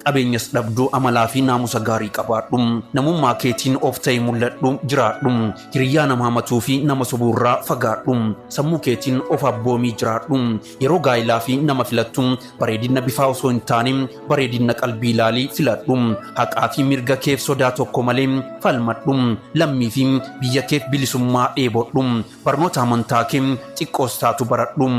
Qabeenyas dhabdu amalaa fi naamusa gaarii qabaadhu. Namummaa keetiin of ta'e mul'adhu jiraadhu. Hiriyaa nama hamatuu fi nama sobuurraa fagaadhu. Sammuu keetiin of abboomii jiraadhu. Yeroo gaa'ilaa fi nama filattu bareedina bifaa osoo hin taane bareedina qalbii ilaalii filadhu. Haqaa fi mirga keef sodaa tokko malee falmadhu. Lammii fi biyya keef bilisummaa dheebodhu. Barnoota amantaa kee xiqqoos taatu baradhu.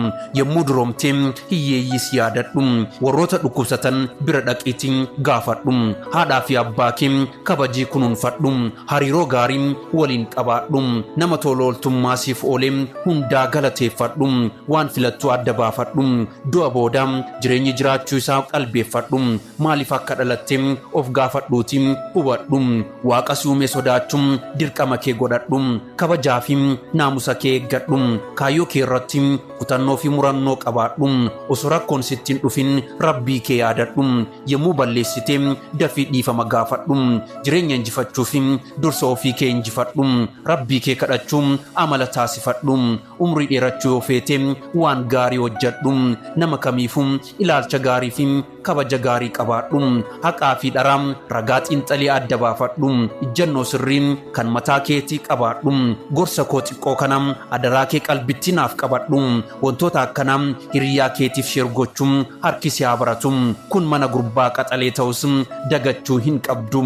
Yommuu duroomte hiyyeeyyiis yaadadhu. Warroota dhukkubsatan bira dhaqiitii gaafadhu. Haadhaa fi abbaa kee kabajii kunuunfadhu. Hariiroo gaarii waliin qabaadhu. Nama tola ooltummaa siif oolee hundaa galateeffadhu. Waan filattu adda baafadhu. Du'a booda jireenyi jiraachuu isaa qalbeeffadhu. Maaliif akka dhalatte of gaafadhuutii hubadhu. Waaqa si uume sodaachuun dirqama kee godhadhu. Kabajaa fi naamusa kee eeggadhu. Kaayyoo kee irratti kutannoo fi murannoo qabaadhu. Osoo rakkoon sitti hin dhufin rabbii kee yaadadhu. Yommuu balleessite dafii dhiifama gaafadhu. Jireenya injifachuu fi dursa ofii kee injifadhu. Rabbii kee kadhachuu amala taasifadhu. Umrii dheerachuu yoo feete waan gaarii hojjedhu. Nama kamiifuu ilaalcha gaarii fi kabaja gaarii qabaadhu. Haqaa fi dharaa ragaa xiinxalii adda baafadhu. Ijjannoo sirrii kan mataa keetii qabaadhu. Gorsa koo xiqqoo kana adaraa kee qalbitti naaf qabadhu. Wantoota akkanaa hiriyaa keetiif share gochuun harki si haa baratu. Kun mana gurbaa qaxalee ta'us dagachuu hin qabdu.